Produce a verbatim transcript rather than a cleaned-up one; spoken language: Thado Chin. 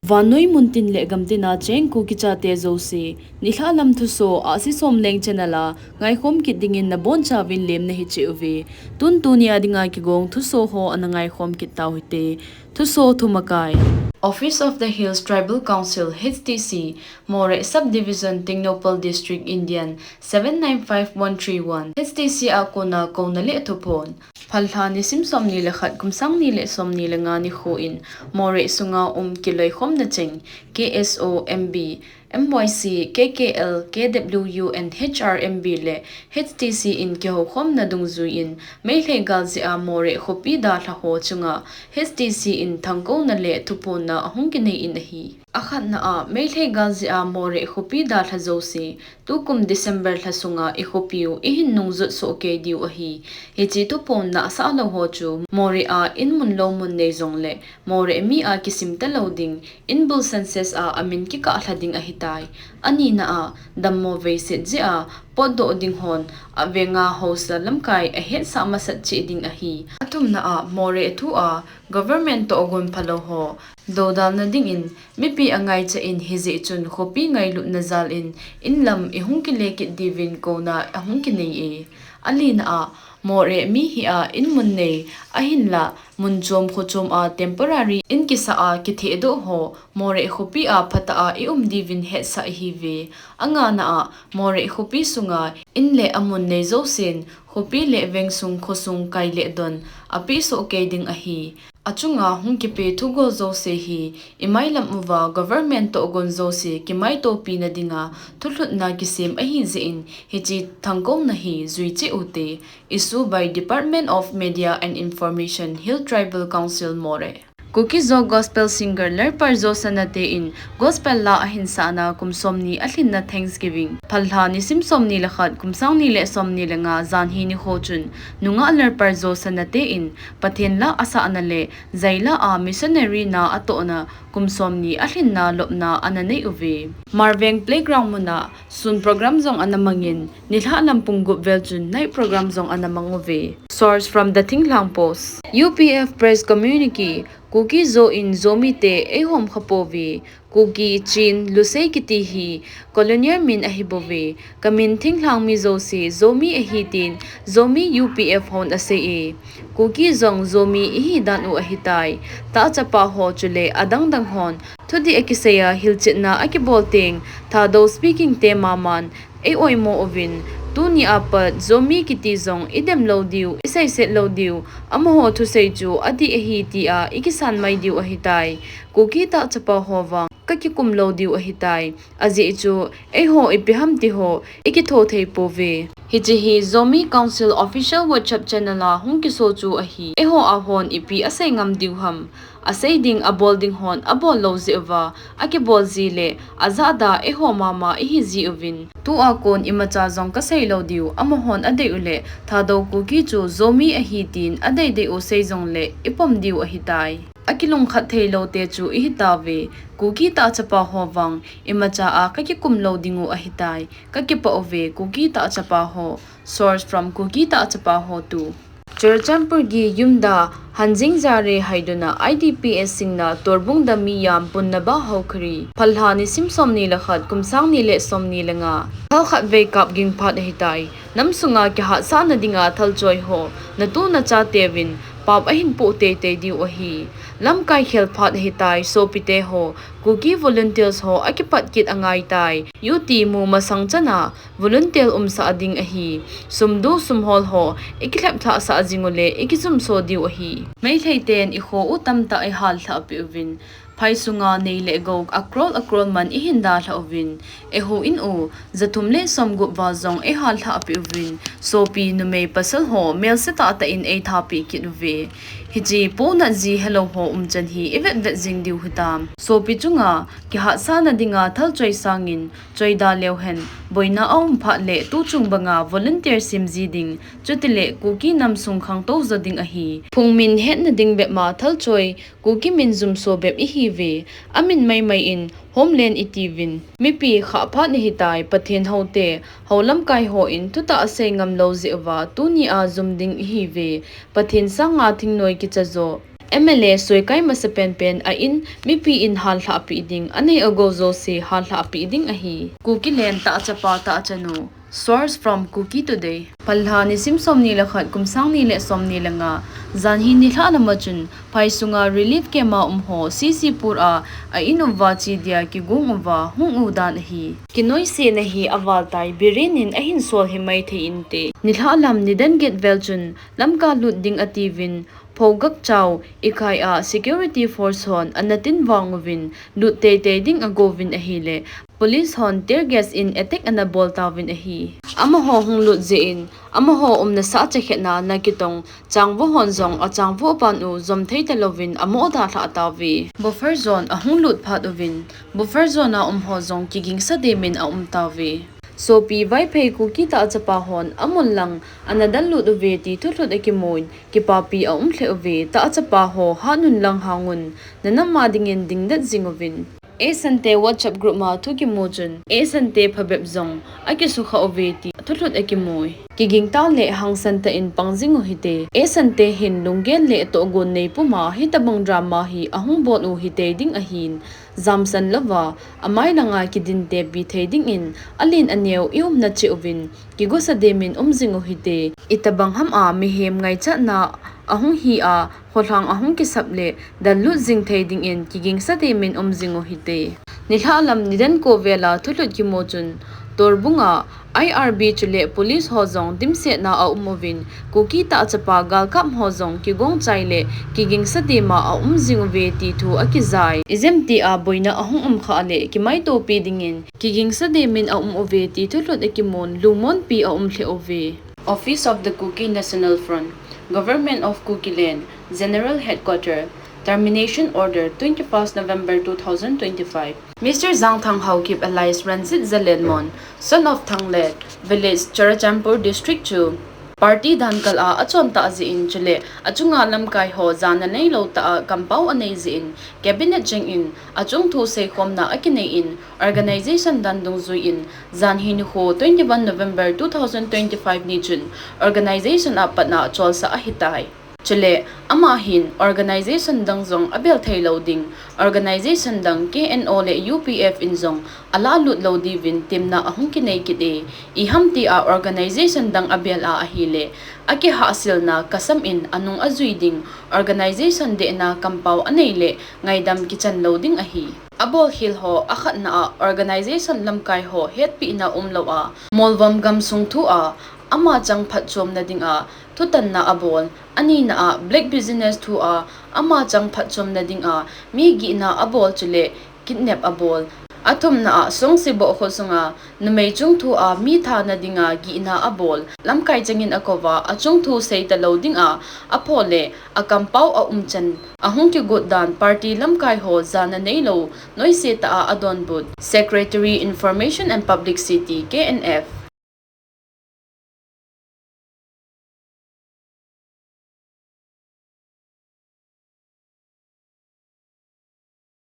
Vannoi muntin le gamtina cheng Kuki chate jouse, nilhah lam thuso, Ahsi Somleng channel a ngaikhom kit dingin nabonchauvin lemna hiche uve. Tun tunia dinga kigong thuso ho ana ngaikhom kit tau hite. Thuso thumakai. Office of the Hills Tribal Council, H T C, Moreh Subdivision, Tengnoupal District, Indian, seven nine five one three one. H T C a kona kouna le thuphon. Phalha nisim somni le khat, kum sang ni le somni le nga nikho in Moreh sunga um kiloikhomna cheng, K S O M B, M Y C, K K L, K W U and H R M B le H T C in kihoukhomna dungjuiyin, Meitei gal jeh a Moreh khopi dalha ho chunga H T C in thangkouna le thuphonna ahung kinei in ahi. Akhatna a, Meitei gal jeh a Moreh khopi dalha jouse, tukum December lha sunga ikhopiu ihin nungjot soh kei diu ahi. Hiche thuphonna asah lou ho chu, Moreh a in mun lou mun nei jongle, Moreh mi a kisim talou ding, in bul census a amin kikah lha ding ahitai. Anina a, dammo veiset jeh a, potdoh ding hon, avenga haosa lamkai ahetsah masat cheh ding ahi. Athumna a, Moreh thu a, government toh gon phalou ho doudalna dingin, mipi angaicha in hijeh chun khopi ngailutna jal in, in lam ihung kile kit diuvin kouna ahung kinei e. Alina a, Moreh mi hi a in mun nei, ahinla, mun chom kho chom a temporary in kisa a kithehdoh ho, Moreh khopi a phatah a i um diuvin hetsah ihiuve. Angana a, Moreh khopi sunga in le amun nei jousen, khopi le vengsung khosung kai le don, apeh soh kei ding ahi. Achunga hung kipe thugol jouse hi, imailam uva government toh gon jouse kimaitopi na dinga thulhutna kisem ahijeh in, hiche thangkouna hi jui cheh ute. Issue by Department of Media and Information, Hill Tribal Council, Moreh. Kuki-Zo Gospel Singer Lerparjo Sanate in Gospel la ahin sahna kum somni alhinna Thanksgiving, Phalha nisim somni le khat, kum sang ni le somni le nga, janhi nikho chun, nungah Lerparjo Sanate in Pathen la asahna le jaila a missionary na atohna kum somni alhinna lopna ana nei uve. Marveng Playground muna sun program jong ana mangin, nilhah lam pung gup vel chun night program jong ana mang uve. Source from The Thinglhang Post. U P F press communique, Kuki-Zo in Zomite eihom khapouve. Kuki, Chin, Lusei kiti hi colonial min ahibouve. Kamin thinglhang mi jouse Zomi ahi tin Zomi U P F hon asei e. Kuki jong Zomi ihidan u ahitai. Tahchapa ho chule adangdang hon thudih akisei a hilchetna akibol teng Thadou speaking te maman ei oimo uvin, tuni apat Zomi kiti jong idem lou diu, iseiset lou diu, amaho thusei chu adih ahi tia ikisan mai diu ahitai. Kuki tahchapa ho vang kakikum lou diu ahitai. Ajeh chu eiho ipi ham ti ho ikitho thei pouve. Hiche hi Zomi Council official WhatsApp channel a hung kiso chu ahi. Eiho a hon ipi asei ngam diu ham. Asei ding abol ding hon abol lou jeh uva, akibol ji le ajahda eiho mama ihi ji uvin. Tua kon imacha jong kasei lou diu, amahon adei u le Thadou Kuki chu Zomi ahi tin adei dei u sei jongle ipom diu ahitai. Akilungkhat thei lou te chu ihitauve, Kuki tahchapa ho vang imacha a kakikum lou ding u ahitai, kakipah uve Kuki tahchapa ho. Source from Kuki tahchapa ho tu. Churachandpur gi Yumda Hanjing Jare Haiduna I D P S Singna Torbung da mi yam punna ba houkhari. Phalha nisim somni le khat, kum sang ni le somni le nga. Thal khat vei kap ging phat ahitai. Nam sunga kihatsahna dinga thalchoi ho, natu nachateuvin pap ahin poh teitei diu ahi. Lamkai khel phat ahitai, sopite ho, Kuki volunteers ho akipat kit angaitai. U T mu masang chana volunteer umsah ding ahi. Sumdu sumhol ho ikilhep lhahsah jing u le ikijumso diu ahi. Meitei ten ikho u tamtah ihal lhah peh uvin, phai sunga nei le gou a crore a crore man ihin dalha uvin, eiho in u jathum le somgup val jong ihal lhah peh uvin, sopi numei pasal ho melse tahtah in eitha peh kit uve. Hiche ponat ji helou ho umchan hi ivet vet jing diu hitam. Sopi chunga kihatsahna dinga thalchoi sangin, choi da leu hen, boina aum phat le tuchung banga volunteer sim ji ding, chutile Kuki nam sung khangtou jo ding ahi. Phung min hetna ding bep ma thalchoi, Kuki min jumso bep ihiuve, amin maimai in Homeland itiuvin. Mipi khah phat ahitai, Pathen houte, hou lamkai hon thutah asei ngam lou jeh uva, tunia jum ding ihiuve, Pathen sanga thingnoi kicha jo. M L A soikai masapen pen a in mipi in hallhah peh ding, anei agou jouse hallhah peh ding ahi. Kuki Len tahchapa tahchanu. Source from Kuki Today. Phalha nisim somni le khat kum sang ni le somni le nga, janhi nilhah lama chun, phai sunga relief camp a um ho, C C Pur a, a in uva che dia kigong uva, hung u dan ahi. Kinoisena hi aval tai, Biren in ahin sol himai thei inte. Nilhah lam nidan get vel chun, Lamka lut ding atiuvin, Phogak Chau, Ikai a security force hon ana tin vang uvin, lut teitei ding agouvin ahile, police hon tear gas in attack ana bol tauvin ahi. Amaho hung lut jeh in, amaho umna sah chakhetna ana kitong, changvo hon jong achangvo apan u jom thei talouvin amo dalhah tauve. Buffer zone ahung lut phat uvin, buffer zone a um ho jong kigingsa demin aum tauve. Sopi Vaiphei Kuki tahchapa hon amun lang ana dal lut uve ti thulhut akimun, kipapi aum lheh uve, tahchapa ho hatnun lang hangun, nanam a dingin dingdet jing uvin. Eisante WhatsApp group ma thu kimu chun, Eisante phabep jong akisukha uve ti thulhut akimui. Kiging tah le hangsan tah in pang jing u hite. Eisante hin lunggel le tohgon nei puma hitobang drama hi ahung bol u hitei ding ahin, jamsan louva, amai langa kidin tepi thei dingin, alen aneo i umna cheh uvin, kigosa demin um jing u hite. Itobang ham a mihem ngaichatna ahung hi a, kholhang ahung kisap le, dal lut jing thei dingin, kigingsa demin um jing u hite. Nilhah lam nidan ko vela thulhut kimu chun, Torbung a, I R B chule police ho jong dimsetna aum uvin, Kuki tahchapa galkap ho jong kigong chai le kigingsa dema aum jing uve ti thu akijai. Ijemtia boina ahung um khah le kimaitopi dingin kigingsa demin aum uve ti thulhut akimun lungmonpi aum lheh uve. Office of the Kuki National Front, Government of Kuki Land, General Headquarter, Termination Order, twenty-first November two thousand twenty-five. Mister Jangthang Haokip alias Ranjit Zalenmon, son of Thanglet, village Churachandpur district chu party dankal a achon tah jeh in chule achunga lamkai ho jana neilou tah a kampao anei jeh in cabinet cheng in achung thu seikhomna akinei in organization dan dungjuiyin janhi nikho twenty-one November two thousand twenty-five ni chun organization a patna cholsah ahitai. Chule, ama hin organization dang jong abel thei lou ding, organization dang K N O le U P F in jong alah lut lou diuvin temna ahung kinei kit e, iham tia organization dang abel a ahile, akihahselna kasam in anung ajui ding, organization dehna kampao anei le ngaidam kichan lou ding ahi. Abolkhel ho akhatna a organization lamkai ho hetpehna umlou a, Molvom gamsung thu a, ama chang phatchomna dinga thutanna abol, anina a black business thu a ama chang phatchomna dinga mi gihna abol chule kidnap abol. Athumna a Songsiboh kho sunga numei chung thu a mi thana dinga gihna abol. Lamkai chengin akouva achung thu seita lou dinga apho le akampao aumchan ahung kigot dan party lamkai ho jana neilou noise tah a adonbut. Secretary Information and Publicity, K N F.